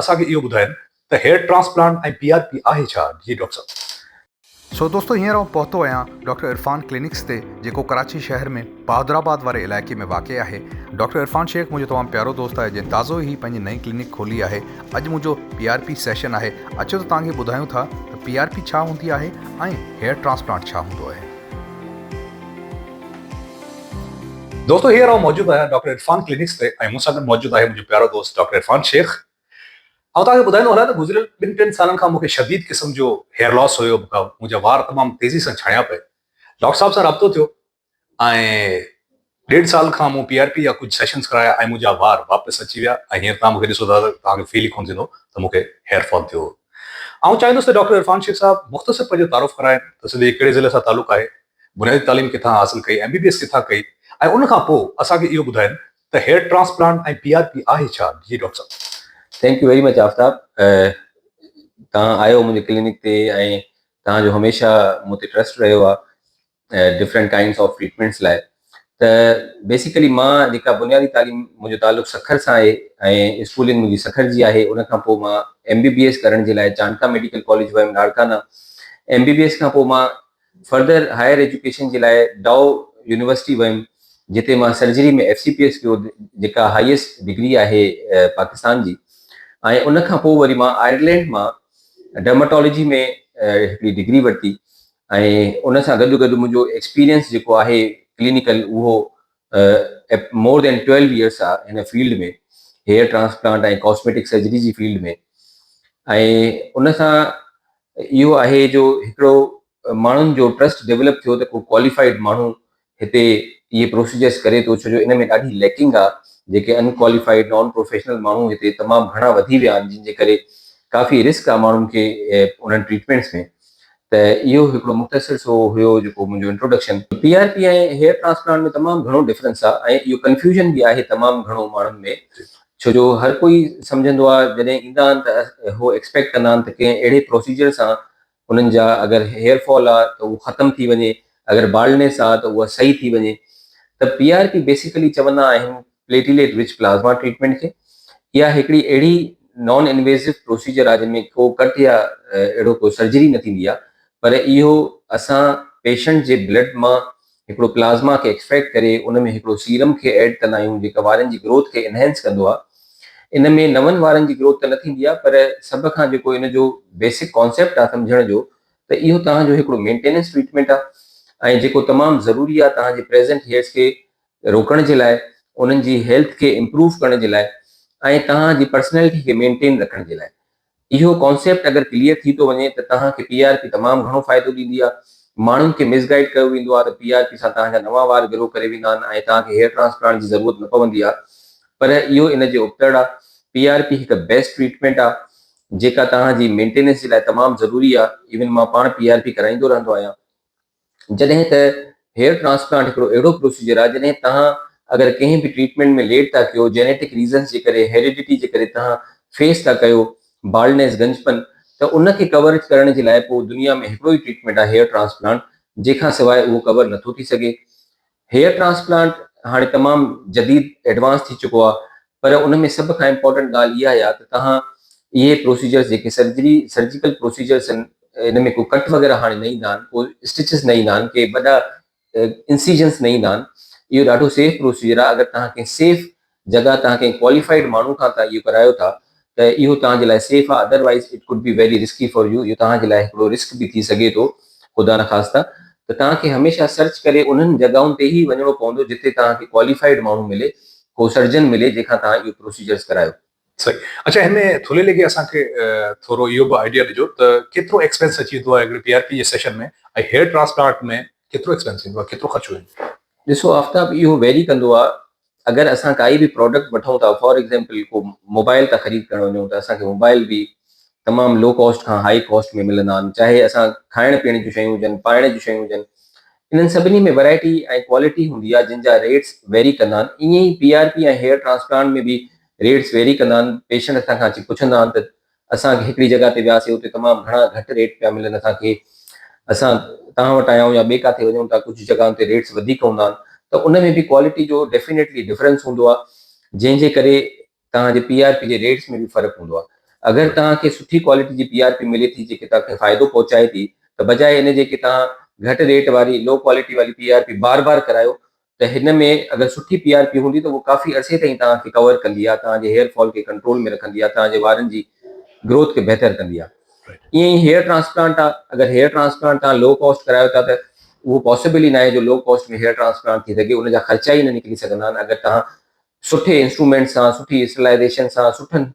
اسان کي اهو ٻڌائين ته هيئر ٽرانسپلانٽ ۽ پي آر پي آهي ڇا؟ جي ڊاڪٽر صاحب. سو دوستو هينئر آئون پهتو آهيان ڊاڪٽر عرفان ڪلينڪس تي جيڪو ڪراچي شهر ۾ بهادر آباد واري علائقي ۾ واقع آهي. ڊاڪٽر عرفان شيخ منهنجو تمام پيارو دوست آهي جنهن تازو ئي پنهنجي نئين ڪلينڪ کولي آهي. اڄ منهنجو پي آر پي سيشن آهي. اچو ته توهان کي ٻڌايون ٿا ته پي آر پي ڇا هوندي آهي ۽ هيئر ٽرانسپلانٽ ڇا هوندو آهي. دوستو هينئر آئون موجود آهيان ڊاڪٽر عرفان ڪلينڪس تي ۽ مون سان گڏ موجود آهي منهنجو پيارو دوست ڊاڪٽر عرفان شيخ. آئون توهان کي ٻڌائيندو هلان ته گذريل ٻن ٽن سالن کان مون کي شديد قسم جو هيئر لاس هيو، مون کان منهنجا وار تمام تيزي سان ڇڻيا پئي. ڊاڪٽر صاحب سان رابطو ٿيو ۽ ڏيڍ سال کان مون پي آر پي جا ڪجهه سيشنز ڪرايا ۽ منهنجا وار واپس اچي ويا ۽ هينئر توهان مون کي ڏسو ٿا ته توهان کي فيل ئي ڪونه ٿيندو ته مون کي هيئر فال ٿيو هو. آئون چاهيندس ته ڊاڪٽر عرفان شيخ صاحب مختصر پنهنجو تعارف ڪرائين ته سنڌ جي ڪهڙي ضلعي سان تعلق آهي، بنيادي تعليم ڪٿان حاصل ڪئي، ايم بي بي ايس ڪٿان ڪئي ۽ ان کان پوء اسان کي اهو ٻڌائين ته هيئر ٽرانسپلانٽ ۽ پي آر پي آهي ڇا؟ جي ڊاڪٽر صاحب. Thank you very much Aftab توهان آيو منهنجي ڪلينڪ تي ۽ توهان جو هميشه مون تي ٽرسٽ رهيو آهي ڊفرنٽ ڪائنڊس آف ٽريٽمينٽس لاء ته بيسيڪلي مان جيڪا بنيادي تعليم منهنجو تعلق سکر سان آهي ۽ اسڪولنگ منهنجي سکر جي آهي ان کان پوء مان ايم بي بي ايس ڪرڻ جي لاء چانڊڪا ميڊيڪل ڪاليج ويم Larkana M B B S کان پوء مان فردر هائر ايجوڪيشن جي لاء ڊائو يونيورسٽي ويم جتي مان surgery ۾ F C P S ڪيو جيڪا هائيسٽ ڊگري آهي پاڪستان جي ۽ ان کان پوء وري مان آئرلينڊ مان ڊرماٽالاجي ۾ هڪڙي ڊگري ورتي ۽ ان سان گڏ گڏ منهنجو ايڪسپيرينس جيڪو آهي ڪلينيڪل اهو مور دين 12 ايئرس آهي هن فيلڊ ۾ هيئر ٽرانسپلانٽ ۽ ڪاسميٽڪ سرجري جي فيلڊ ۾ ۽ ان سان اهو آهي جو هڪڙو ماڻهن جو ٽرسٽ ڊيولپ ٿيو ته ڪو ڪواليفائيڊ ماڻهو هتي اهي پروسيجرس ڪري ٿو ڇو جو ان ۾ ڏاڍي ليڪنگ آهي جيڪي ان ڪواليفائيڊ نان پروفيشنل ماڻهو هتي تمام گهڻا وڌي ويا آهن جن جي ڪري ڪافي رسڪ آهي ماڻهن کي انهن ٽريٽمينٽس ۾ ته اهو هڪڙو مختصر سو هيو جيڪو منهنجو introduction. P R P ۽ hair transplant ۾ تمام گهڻو ڊفرنس آهي ۽ اهو ڪنفيوزن به آهي تمام گهڻو ماڻهن ۾ ڇو جو هر ڪوئي سمجهندو آهي جڏهن ايندا آهن ته هو ايڪسپيڪٽ ڪندا آهن ته ڪنهن اهڙي پروسيجر سان انهن جا اگر هيئر فال آهي ته اهو ختم ٿي وڃي اگر بالڊنيس آهي ته اها صحيح ٿي وڃي ته پي آر پي بيسيڪلي چوندا آهن پليٽيليٽ رچ پلازما ٽريٽمينٽ کي اها هڪڙي اهڙي نان انويزو پروسيجر آهي جنهن ۾ ڪو ڪٽ يا اهڙو ڪو سرجري نه ٿيندي آهي پر اهو اسان پيشنٽ جي بلڊ مان هڪڙو پلازما کي ايڪسٽريڪٽ ڪري ان ۾ هڪڙو سيرم کي ايڊ ڪندا آهيون جيڪا وارن جي گروٿ کي انهينس ڪندو آهي ان ۾ نون وارن جي گروٿ ته نه ٿيندي آهي پر سڀ کان جيڪو ان جو بيسڪ ڪانسيپٽ آهي سمجهڻ جو ته اهو توهان جو هڪڙو مينٽيننس ٽريٽمينٽ آهي ۽ جيڪو تمام ضروري آهي توهان جي پريزنٽ هيئرس کي روڪڻ جي لاء انهن جي هيلٿ کي امپروو ڪرڻ جي لاء ۽ توهان جي پرسنالٽي کي مينٽين رکڻ جي لاء اهو ڪانسيپٽ اگر ڪليئر ٿي ٿو وڃي ته توهان کي پي آر پي تمام گهڻو فائدو ڏيندي آهي. ماڻهن کي مس گائيڊ ڪيو ويندو آهي ته پي آر پي سان توهان جا نوان وار گرو ڪري ويندا آهن ۽ توهان کي هيئر ٽرانسپلانٽ جي ضرورت نه پوندي آهي پر اهو ان جي ابتڙ آهي. پي آر پي هڪ بيسٽ ٽريٽمينٽ آهي جيڪا توهان جي مينٽيننس جي لاء تمام ضروري آهي. ايون مان پاڻ پي آر پي ڪرائيندو رهندو آهيان. جڏهن ته هيئر ٽرانسپلانٽ هڪڙو اهڙو پروسيجر آهي جڏهن توهان اگر ڪنهن به ٽريٽمينٽ ۾ ليٽ ٿا ڪيو جينيٽڪ ريزنس جي ڪري هيريڊٽي جي ڪري توهان فيس ٿا ڪيو بالڊنيس گنجپن ته ان کي ڪور ڪرڻ جي لاء پوء دنيا ۾ هڪڙو ئي ٽريٽمينٽ آهي هيئر ٽرانسپلانٽ جنهن کان سواء اهو ڪور نٿو ٿي سگهي هيئر ٽرانسپلانٽ هاڻي تمام جديد ايڊوانس ٿي چڪو آهي پر ان ۾ سڀ کان امپورٽنٽ ڳالهه اها آهي ته توهان اهي پروسيجرز جيڪي سرجري سرجيڪل پروسيجرز آهن ان ۾ ڪو ڪٽ وغيره هاڻي نه ايندا آهن ڪو اسٽچز نه ايندا آهن ڪي وڏا انسيجنس نه ايندا آهن اهو ڏاڍو سيف پروسيجر آهي اگر توهان ڪنهن سيف جڳهه توهان ڪنهن ڪواليفائيڊ ماڻهو کان توهان اهو ڪرايو ٿا ته اهو توهان جي لاء سيف آهي otherwise it could be very risky for you اهو توهان جي لاء هڪڙو رسڪ به ٿي سگهي ٿو خدا نخواسته ته توهان کي هميشه سرچ ڪري انهن جڳهن تي ئي وڃڻو پوندو جتي توهان کي ڪواليفائيڊ ماڻهو ملي ڪو سرجن ملي جنهن کان توهان اهو پروسيجرز ڪرايو. صحيح اڇا هن ۾ ٿلهي ليکي اسان کي ٿورو اهو به آئيڊيا ڏجو ته ڪيترو ايڪسپينس اچي ويندو آهي هڪڙي پي آر پي جي سيشن ۾ ۽ هيئر ٽرانسپلانٽ ۾ ڪيترو ايڪسپينس ايندو آهي ڪيترو خرچو ايندو آهي. ڏسو آفتاب اهو ويري ڪندو آهي اگر اسان ڪائي به پراڊڪٽ وٺون ٿا فار ايگزامپل ڪو موبائل ٿا خريد ڪرڻ وڃون ته اسان کي موبائل به تمام لو ڪاسٽ کان هائي ڪاسٽ ۾ ملندا آهن چاهي اسان کائڻ پيئڻ جون شيون هجن پائڻ جون شيون هجن انهن سڀني ۾ ورائٽي ۽ ڪوالٽي هوندي آهي جن جا ريٽس ويري ڪندا آهن ائين ئي P R P ۽ hair transplant ۾ به ريٽس ويري ڪندا آهن پيشنٽ اسان کان اچي پڇندا آهن ته اسان هڪڙي جڳهه تي وياسي اتي تمام گهڻا گهٽ ريٽ پيا ملن اسان کي اسان توهان وٽ آيا آهيون يا ٻئي ڪاٿي وڃون ٿا ڪجهه جڳهن تي ريٽس وڌيڪ هوندا آهن ته ان ۾ به ڪوالٽي جو ڊيفينيٽلي ڊفرنس هوندو آهي جنهن جي ڪري توهان جي پي آر پي جي ريٽس ۾ به فرق هوندو آهي. اگر توهان کي سٺي ڪوالٽي جي پي آر پي ملي ٿي جيڪي توهان کي فائدو پهچائي ٿي ته بجاء ان جي ڪي توهان گهٽ ريٽ واري لو ڪوالٽي واري پي آر پي بار بار ڪرايو ته هن ۾ اگر سٺي پي آر پي هوندي ته اهو ڪافي عرصي تائين توهان کي ڪور ڪندي آهي توهان جي هيئر فال کي ڪنٽرول ۾ رکندي آهي توهان جي وارن جي گروٿ کي بهتر ڪندي آهي ائين ئي هيئر ٽرانسپلانٽ آهي اگر هيئر ٽرانسپلانٽ توهان لو ڪاسٽ ڪرايو ٿا ته اهو پاسيبل ئي ناهي جو لو ڪاسٽ ۾ هيئر ٽرانسپلانٽ ٿي سگهي ان جا خرچا ئي نه نڪري سگهندا آهن اگر توهان سٺي انسٽرومينٽ سان سٺي اسٽرلائيزيشن سان سٺن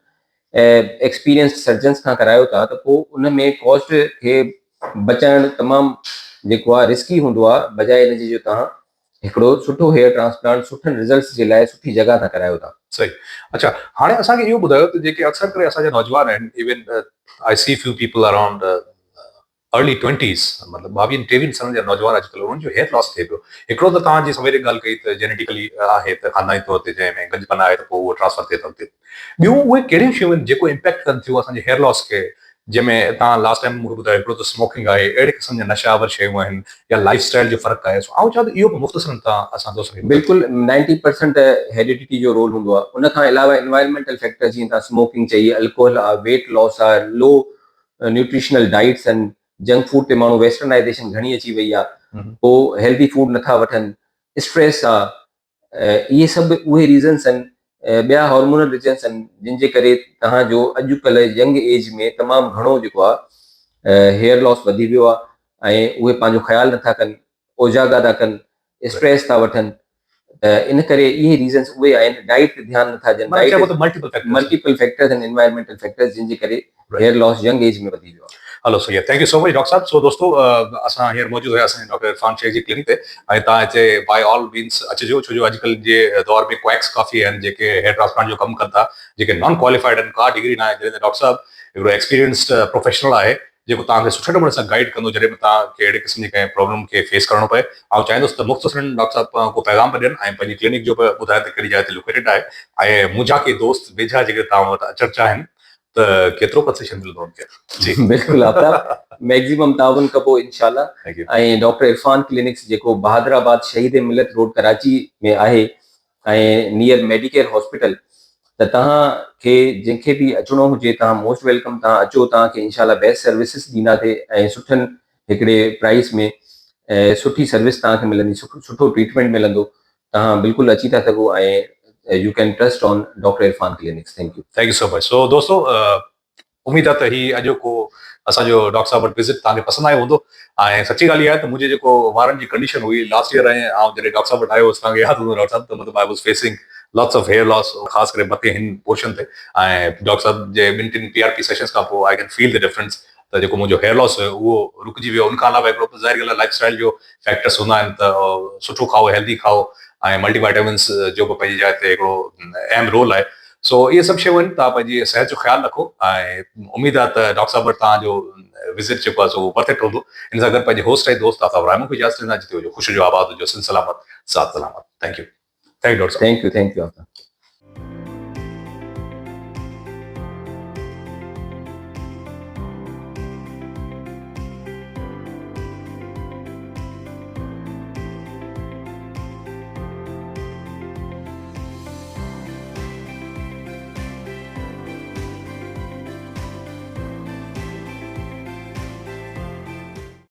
ايڪسپيرينسڊ سرجنس کان ڪرايو ٿا ته پوء ان ۾ ڪاسٽ کي بچائڻ تمام جيڪو آهي رسڪي هوندو آهي بجاء ان جي جو توهان هڪڙو سٺو هيئر ٽرانسپلانٽ سٺن رزلٽس جي لاء سٺي جڳهه تان ڪرايو ٿا. صحيح اڇا هاڻي اسان کي اهو ٻڌايو ته جيڪي اڪثر ڪري اسان جا نوجوان آهن even I see few people around early twenties مطلب ٻاويهن ٽيويهن سالن جا نوجوان اڄڪلهه انهن جو هيئر لاس ٿئي پيو هڪڙو ته توهان جي سويري ڳالهه ڪئي ته جينيٽيڪلي آهي ته خانداني طور تي جنهن ۾ گنجپن آهي ته پوء اهو ٽرانسفر ٿئي ٿو اڳتي ٻيون اهي ڪهڙيون شيون آهن جيڪو امپيڪٽ ڪن ٿيون اسان جي هيئر لاس کي جنهن ۾ توهان لاسٽ ٽائيم مون کي ٻڌايو هڪڙو ته سموڪنگ آهي اهڙي قسم جا نشه آور شيون آهن يا لائف اسٽائل جو فرق آهي سو آئون چاهيان ٿو اهو به مختصرا توهان اسان دوستن کي ٻڌايو. بلڪل نائنٽي پرسنٽ هيريڊٽي جو رول هوندو آهي ان کان علاوه انوائرمينٽل فيڪٽر جيئن توهان سموڪنگ چئي الڪوهل آهي ويٽ لاس آهي لو نيوٽريشنل ڊائيٽس آهن جنڪ فوڊ تي ماڻهو ويسٽرنائيزيشن گهڻي اچي وئي آهي پو هيلدي فوڊ نٿا وٺن اسٽريس آ اهي سڀ اهي ريزنس آهن ٻيا هارمونل ريزنس آهن جن جي ڪري توهان جو اڄ ڪلهه ينگ ايج ۾ تمام گهڻو جيڪو آهي هيئر لاس وڌي ويو آهي ۽ اهي پنهنجو خيال نٿا ڪن اوجاڳا ٿا ڪن اسٽريس ٿا وٺن ته ان ڪري اهي ريزنس اهي آهن ڊائيٽ تي ڌيان نٿا ڏين معنيٰ چئبو ته ملٽيپل فيڪٽرز ملٽيپل فيڪٽرز آهن انوائرمينٽل فيڪٽرز جن جي ڪري هيئر لاس ينگ ايج ۾ وڌي ويو آهي. هلو صحيح آهي thank you so much doctor صاحب سو دوستو اسان هينئر موجود هياسين ڊاڪٽر عرفان شيخ جي ڪلينڪ تي ۽ توهان هتي باء آل مينس اچجو ڇو جو اڄڪلهه جي دور ۾ ڪويڪس ڪافي آهن جيڪي هيئر ٽرانسپلانٽ جو ڪم ڪن ٿا جيڪي نان ڪواليفائيڊ آهن ڪا ڊگري ناهي جڏهن ته ڊاڪٽر صاحب هڪڙو ايڪسپيرينسڊ پروفيشنل آهي جيڪو توهان کي سٺي نموني سان گائيڊ ڪندو جڏهن به توهان کي اهڙي قسم جي ڪنهن پرابلم کي فيس ڪرڻو پئي. آئون چاهيندس ته مختصرن ڊاڪٽر صاحب ڪو پيغام به ڏين ۽ پنهنجي ڪلينڪ جو به ٻڌائين ته ڪهڙي جاء تي لوڪيٽيڊ آهي ۽ منهنجا ڪي دوست ويجها جيڪڏهن توهان وٽ اچڻ چاهين ته ڪيترو ڪنسيشن ملندو انهن کي. جي بلڪل آفتاب ميڪزيمم تعاون ڪبو انشاء الله ۽ ڊاڪٽر عرفان ڪلينڪس جيڪو بهادر آباد شهيد ملت روڊ ڪراچي ۾ آهي ۽ نيئر ميڊيڪيئر هاسپيٽل ته توهان کي جنهن کي به اچڻو هجي توهان موسٽ welcome توهان اچو توهان کي انشاء الله بيسٽ سروسز ڏينداسي ۽ سٺن هڪڙي پرائس ۾ سٺي سروس توهان کي ملندي سٺو ٽريٽمينٽ ملندو توهان بلڪل اچي ٿا سگهو ۽ you can trust on doctor Irfan clinics thank you. Thank you so much so دوستو اميد آهي ته هي اڄوڪو اسان جو ڊاڪٽر صاحب وٽ وزٽ توهان کي پسند آيو هوندو ۽ سچي ڳالهه اها آهي ته منهنجي جيڪو وارن جي ڪنڊيشن هئي لاسٽ يئر ۽ آئون جڏهن ڊاڪٽر صاحب وٽ آيو هوس توهان کي ياد هوندو ڊاڪٽر صاحب ته مطلب I was facing lots of hair loss خاص ڪري مٿي هن پورشن تي ۽ ڊاڪٽر صاحب جي ٻن ٽن پي آر پي سيشنز کان پوء I can feel the difference ته جيڪو منهنجو هيئر لاس هيو اهو رڪجي ويو ان کان علاوه هڪڙو ظاهر ڳالهه آهي لائف اسٽائل جو فيڪٽرس هوندا آهن ته سٺو کائو هيلدي کائو ۽ ملٽي وائٽامنس جو به پنهنجي جاء تي هڪڙو اهم رول آهي سو اهي سڀ شيون آهن توهان پنهنجي صحت جو خيال رکو ۽ اميد آهي ته ڊاڪٽر صاحب وٽ توهان جو وزٽ جيڪو آهي سو ورٿ it هوندو ان سان گڏ پنهنجي هوسٽ ۽ دوست آفتاب رائمون کي اجازت ڏيندا جتي هجو خوش هجو آباد هجو سنڌ سلامت ساٿ سلامت thank you thank you doctor صاحب thank you thank you Aftab.